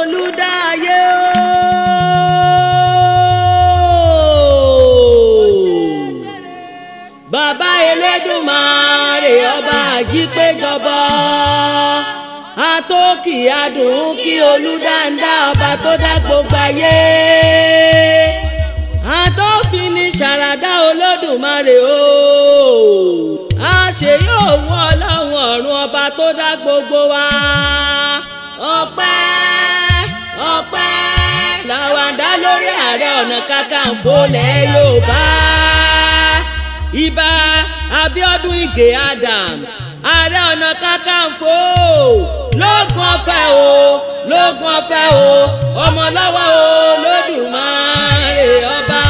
Olùdáyé o, bàbá Elédùmarè ọba àjípéjọba atókì adùn kí olùdáńdá ọba tó dá gbogbo ayé àtòfin ní sàràdá Olódùmarè o, àṣẹ yóò wọ Ọlọ́run ọ̀run ọba tó dá gbogbo wa. Ọpẹ́ ọpẹ́ làwọn dá lórí Ààrẹ Ọ̀nà Kakanfò lẹ̀ Yorùbá. Ìbà Abíọ́dún Ìgè Adams, Ààrẹ Ọ̀nà Kakanfò, lógun ọ̀fẹ́ o, lógun ọ̀fẹ́ o, ọmọ lọ́wọ́ o, Olódùmarè ọba.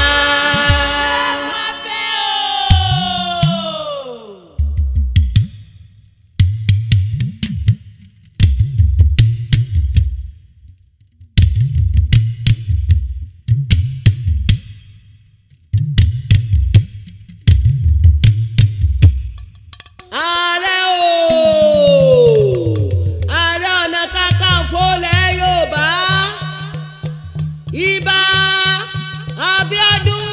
Ààrẹ o, Ààrẹ Ọ̀nà Kakanfò lẹ̀ Yorùbá. Ìbà Abíọ́dún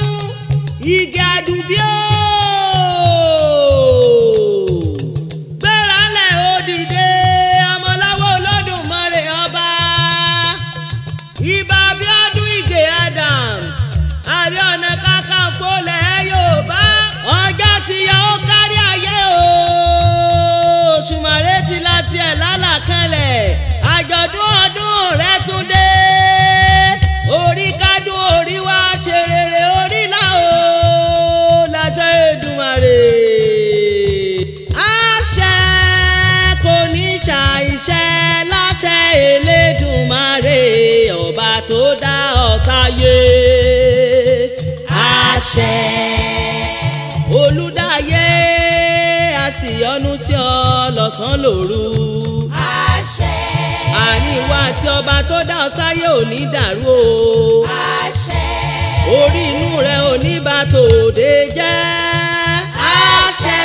Ìgè Àdùbí o, gbéra ńlẹ̀ ó dìde ọmọláwọ́ Olódùmarè ọba. Ìbà Abíọ́dún Ìgè Adams, Ààrẹ Ọ̀nà Kakanfò lẹ̀ Yorùbá. Ọjọ́ ti yọ ó kárí ayé o, Òṣùmàrè ti láti ẹ̀ lálàkànlẹ̀, àjọ̀dún ọdún rẹ̀ tún dé. Orí kádùn orí wá ṣe rere orí là o, láṣẹ Èdùmàrè. Àṣẹ kò ní ṣàìṣẹ láṣẹ Elédùmarè ọba tó dá ọ sáyé. Àṣẹ Olùdáyé a sì yọ́nú sí ọ lọ́sàn-án lóru. Àṣẹ. Àárín ìwà àti ọba tó dá ọ sáyé ò ní dàrú o. Àṣẹ. Orí inú rẹ ò ní bà tòde jẹ́. Àṣẹ.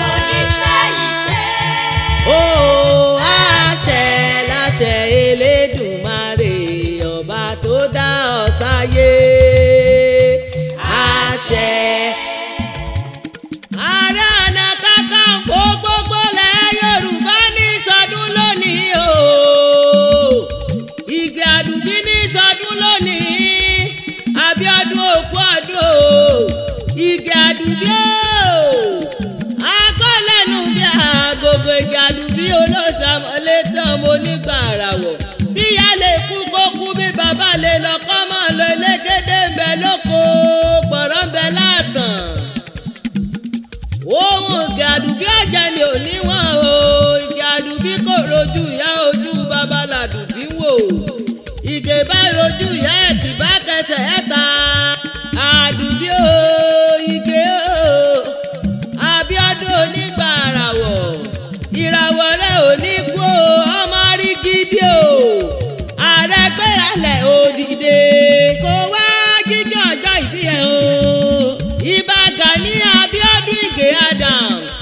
Kò ní ṣàìṣẹ. Ó àṣẹ láṣẹ Elédùmarè ọba tó dá ọ sáyé. Àṣẹ. Ààrẹ Ọ̀nà Kakanfò gbogbo lẹ̀ Yorùbá ní sọdún lónìí o. Ìgè Àdùbí ní sọdún lónìí. Abíọ́dún òkú ọdún o. Ìgè Àdùbí o. Akọ́lẹ́nu bí agogo Ìgè Àdùbí olóṣàmọ́lé tán mo nígbà àràwọ̀. Bí ìyá lè kú kó kú, bí bàbá lè lọ kọ́ mọ́ lọ, elégédé ń bẹ lóko, pọ̀rọ̀ ń bẹ láàtàn. Ohun Ìgè Àdùbí ọ̀jẹ̀ ni ò níwọ̀n o. Ìgè Àdùbí kò rojú ìyá, ojú bàbá làdùbí wò. Ìgè bá rojú ìyá ẹ̀ kì bá kẹsẹ̀ ẹ̀ ta. Àdùbí o, Ìgè o, Abíọ́dún onígbà àràwọ̀, ìràwọ̀ rẹ̀ ò ní kú o, ọmọ rí gidi o. Ààrẹ gbéralẹ̀ òdìdè kò wá jíjọ́ ọjọ́ ìbí ẹ̀ o. Ìbà Gani Abíọ́dún Ìgè Adams,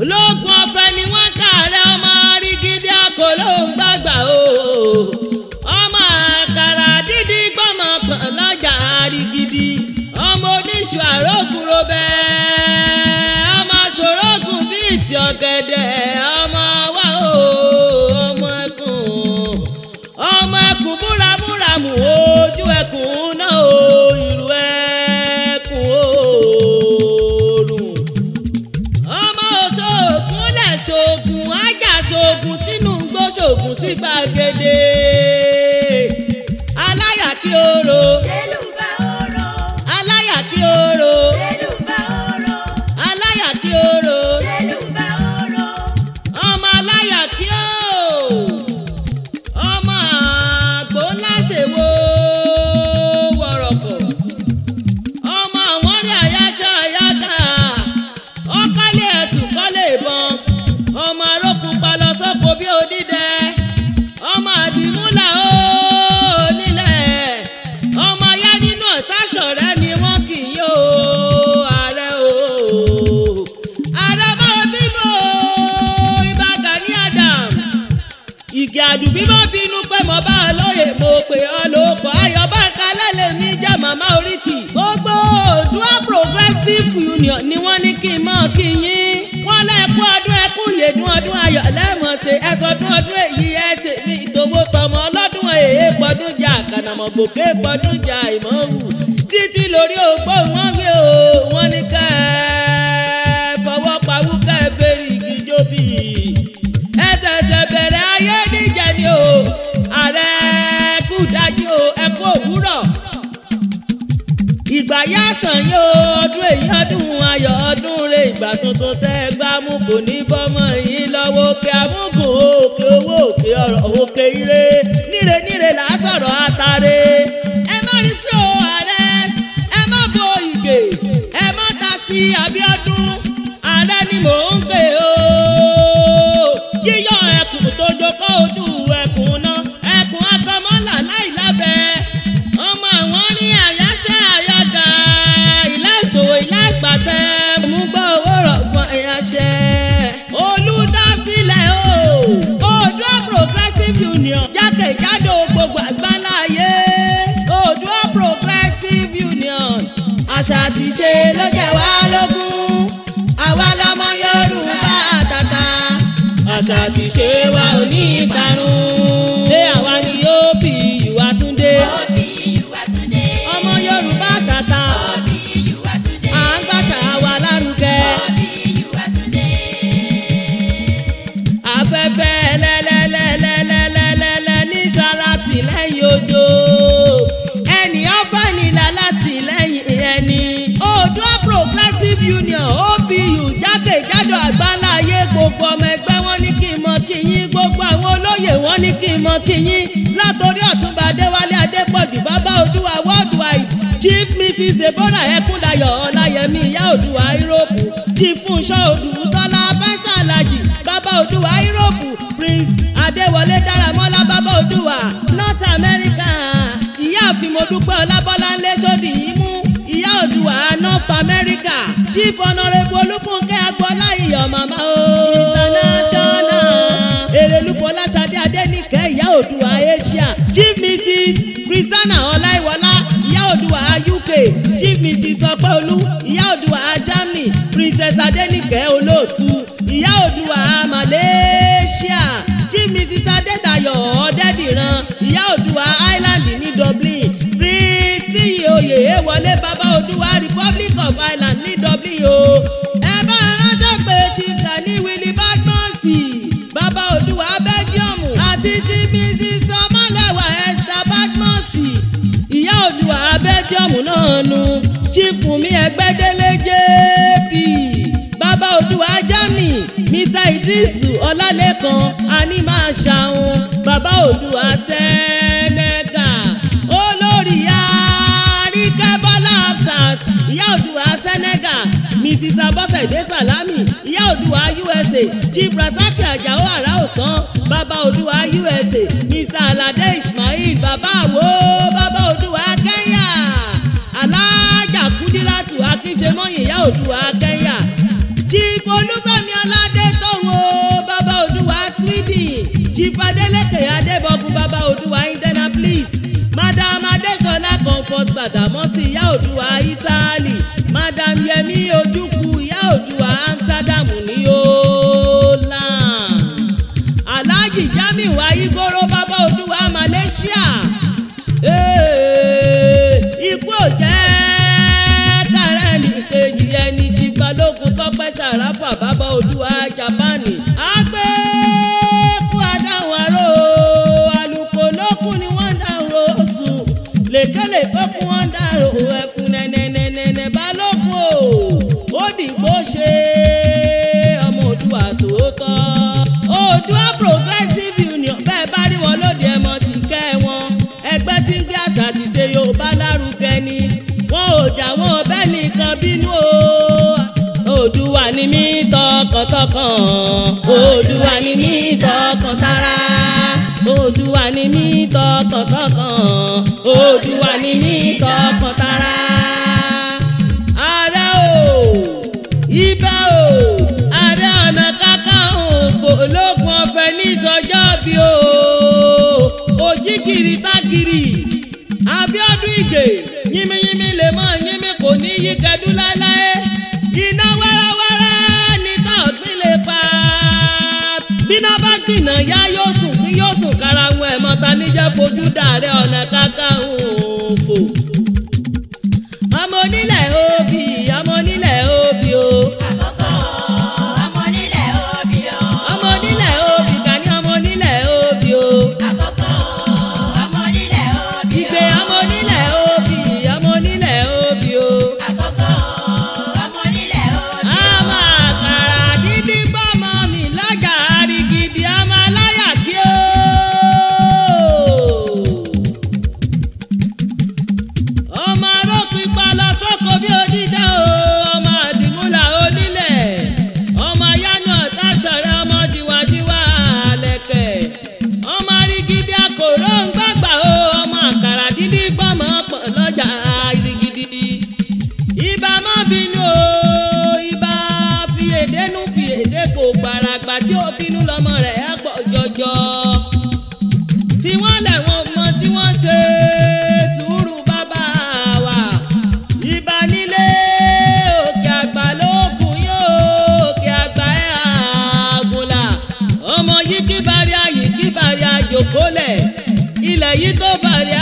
ológun ọ̀fẹ́ ni wọ́n kà rẹ, ọmọ rí gidi akọ̀lóhùn gbàgbà o. Ọmọ àkàrà dídí gbọ́mọ pọ̀n lọ́jà àrígidì, ọmọ oníṣu àrógùn bẹ́ẹ̀, ọmọ aṣòrógùn bíi ti ọ̀gẹ̀dẹ̀, ọmọ wa o, ọmọ ẹkùn, ọmọ ẹkùn búramúramù ojú ẹkùn náà o, ìrù ẹkùn oòrùn. Ọmọ òṣogùn lẹ̀ ṣoògùn ajá ṣoògùn sínú igbó ṣoògùn sí gbàgede. Aláyà kí oro, Délùbà oró. aláyà kí oro, Délùbà oró. aláyà kí oro, Délùbà oró. ọmọ aláyà kí o, ọmọ àgbò ńlá ṣèwọ wọ̀rọ̀kọ̀, ọmọ àwọn rí àyájọ́ àyáká, ọkọ́lé ẹ̀tù kọ́lé ìbọn, ọmọ arókùn palọ sọ́kò bí onídẹ, ọmọ àdìmúlà ó nílẹ̀, ọmọ ayá nínú ọ̀tá ṣọ̀rẹ́ ni wọ́n kì í yó. Ààrẹ o, ààrẹ bá bínú o. Ìbà Gani Adams, Ìgè Àdùbí má bínú pé mo ọba olóyè mo pè ọ́ lóko ayọ̀ báńkálẹ̀ lèmi jẹ́ màmá oríkì. Gbogbo Oòduà Progressive Union ni wọ́n ní kí n mọ̀ kí yín. Wọ́n lẹ́kú ọdún ẹkú yèdún ọdún ayọ̀ lẹ́mọ̀ ṣe ẹ̀sọ̀dún ọdún èyí ẹ̀ ṣe ní ìtòwó tọmọ ọlọ́dún èyí pọ̀dún jà kànàmọ̀gbòkè pọ̀dún jà ìmọ̀wù títí lórí ògbó wọn wí o wọ́n ní ká ẹ fọwọ́ pawú ká ẹ fẹ́rí igi jóbi. Ẹ tẹ̀sẹ̀ bẹ̀rẹ̀ ayé níjẹ̀ ni o ààrẹ kú dájú o ẹ kú òwúrọ̀. Ìgbà yá sàn yóò ọdún èyí ọdún ayọ̀ ọdún re ìgbà tuntun tẹ́ ẹ gbá mú kò ní bọ́mọ yín lọ́wọ́ òkè amúgùn òkè owó òkè ọ̀rọ̀ òkè ire níre níre là á sọ̀rọ̀ àtàrẹ. Ẹ má rí fí o ààrẹ ẹ má bo ìgè ẹ má ta sí Abíọ́dún ààrẹ ni mò ń pè o. Yíyọ ẹkùn tó jókòó ojú ẹkùn náà ẹkùn akọmọ́là láì lábẹ́ ọmọ àwọn ní àyáṣẹ́ àyàgà ilé ìṣòwò ilé ìpàtẹ mú gbọ́ owó rọ̀gbọ̀n ìyàṣẹ́. Olùdásílẹ̀ o Oòduà Progressive Union jákèjádò gbogbo àgbáńlá ayé Oòduà Progressive Union àṣà àti ìṣe ló jẹ wá lógún àwa lọmọ Yorùbá àtàtà àṣà àti ìṣe wa ò ní ìparun. Ṣé àwa ni yóò bí ìwà Túndé? Ọmọ Yorùbá tàtà à ń gbàṣà wa lárugẹ. Afẹ́fẹ́ lẹ́lẹ́lẹ́lẹ́lẹ́lẹ́lẹ́ ní ṣalátìlẹ́yìn òjò ẹni ọ̀fànìlà látìlẹ́yìn ẹni. Oòduà Progressive Union OPU jákèjádò àgbáńlá ayé gbogbo ọmọ ẹgbẹ́ wọn ní kí n mọ kí yín gbogbo àwọn olóyè wọn ní kí n mọ kí yín látòrí Ọ̀túnba Adéwálé Adépọ̀jù bàbá Oòduà worldwide Chief Mrs Deborah Ẹkúndayọ̀ Ọláyẹmí ìyá Oòduà Europe Chief Fúnṣọ́ Odùtọ́lá Bẹ́sà Alájì bàbá Oòduà Europe Prince Adéwọlé Dáramọ́lá bàbá Oòduà North America ìyáàfin Modúpẹ́ Ọlábọ́láńlé sódì ìmú ìyá Oòduà North America Chief Honourable Olúfúnkẹ́ Agboola iyọ̀ màmá o international Èrèlú Fọláṣadé Adéníkẹ́ ìyá Oòduà Asia Chief Mrs Christiana Ọláìwọlá ìyá Oòduà UK Chief Mrs Ọpẹ́olú ìyá Oòduà Germany Princess Adéníkẹ́ Olóòtú ìyá Oòduà Malaysia Chief Mrs Adédayọ̀ Ọ̀dẹ́dìran ìyá Oòduà Ireland ní Dublin Prince Níyì Oyèwọlé bàbá Oòduà Republic of Ireland ní Dublin o ẹ bá ránṣẹ́ pé Chief Gani Willie Badmus bàbá Oòduà Belgium àti Chief Mrs Ọmọlẹ́wà Esther Badmus ìyá Oòduà Belgium náà nu Chief Fúnmi Ẹgbẹ́délé JP bàbá Oòduà Germany Mr Idris Ọlálékan Animaṣàun bàbá Oòduà Senegal olórí Àríkẹ́ Bọ́lá Hafsat ìyá Oòduà Senegal Mrs Abọ́sẹ̀dé Salami ìyá Oòduà USA Chief Rasaki Ajao Araosan bàbá Oòduà USA Mr Alade Ismail bàbá àwo bàbá Oòduà Kenya Alájà Kúdírátù Akínṣemọ́yìn ìyá Oòduà Kenya Chief Olúfẹ́mi Ọládétòun o bàbá Oòduà Sweden Chief Adélékè Adébọ̀gún bàbá Oòduà Indianapolis Madam Adéṣọlá Comfort Gbàdámọ́sí ìyá Oòduà Italy Madam Yẹmí Ojukwu ìyá Oòduà Amsterdam ní Holland Alhaji Jamiu Ayígòrò bàbá Oòduà Malaysia ikú ò jẹ́ kárẹ́ẹ̀nì kejì ẹni tí balógun tọ́pẹ́ sàràfà bàbá Oòduà Jápánì àgbẹ̀kú adáhùn aró alùpùpù lókun ni wọ́n ń dáhùn oṣù lèkélèké kún wọ́n ń dàrò ẹ̀fun nẹ̀nẹ̀nẹ̀nẹ̀ balógun o ó dìgbò ṣe ọmọ Oòduà tòótọ́ Oòduà Progressive Union bẹ́ẹ̀ bá rí wọn lóde ẹmọ tí kẹ́ wọn ẹgbẹ́ tí ń gbé àṣà àti ṣe Yorùbá lárugẹ ni wọn ò jà wọn bẹ́ẹ̀ nìkan bínú o. Oòduà ni mí tọkàntọkàn Oòduà ni mí tọkàntara Oòduà ni mí tọkàntọkàn Oòduà ni mí tọkàntara. Ààrẹ o ibà o Ààrẹ Ọ̀nà Kakanfò ológun ọ̀fẹ́ ní ìsọjọ́ bí o òjijì. mìgè yínmíyínmí lè mọ yínmí kò ní yí gẹdú láéláé. Iná wẹ́rẹ́wẹ́rẹ́ ní tọ́ọ̀gbìn lè pa. Bíná bá gbìnà yá yóò sùn bí yóò sùn kára wọn ẹ̀mọ́ ta níjẹ́ fojú dàrẹ́ ọ̀nà kakanfò. Ọmọ onílẹ̀ obì, ọmọ onílẹ̀ obì o. Àkókò ọmọ onílẹ̀ obì o. Ọmọ onílẹ̀ obì Gani ọmọ onílẹ̀ obì o. Àkókò ọmọ onílẹ̀ obì o. Ìgè ọmọ onílẹ̀ obì, ọmọ onílẹ̀ obì o. Àkókò ọmọ onílẹ̀ obì o. Ọmọ àkàrà dídí gbọ́mọ mi lọ́jà àrígidì ọmọ aláyà kí o. Ọmọ arópinpa lọ sóko bí odídá o, ọmọ àdìmúlà onílẹ̀, ọmọ ayánu ọ̀tá ṣọ̀rẹ́ ọmọ tiwantiwa àlẹ̀kẹ̀, ọmọ àrígidì akòró ń gbàgbà o, ọmọ àkàrà dídí gbọ́mọ pọ̀ lọ́jà àrígidì. Ibà má bínú o, ibà fi èdè nú fi èdè kò gbàràgbà tí ó bínú lọ́mọ rẹ̀ á pọ̀ jọjọ. Tí wọ́n lẹ̀ wọ́n mọ tí wọ́n ṣe sùúrù bàbá wa. Ibà nílé òkè àgbà lókun yóò òkè àgbà ẹ̀ àgùnlà. Ọmọ yìí kí bari ayì kí bari àjòkólẹ̀. Ilẹ̀ yìí tó bari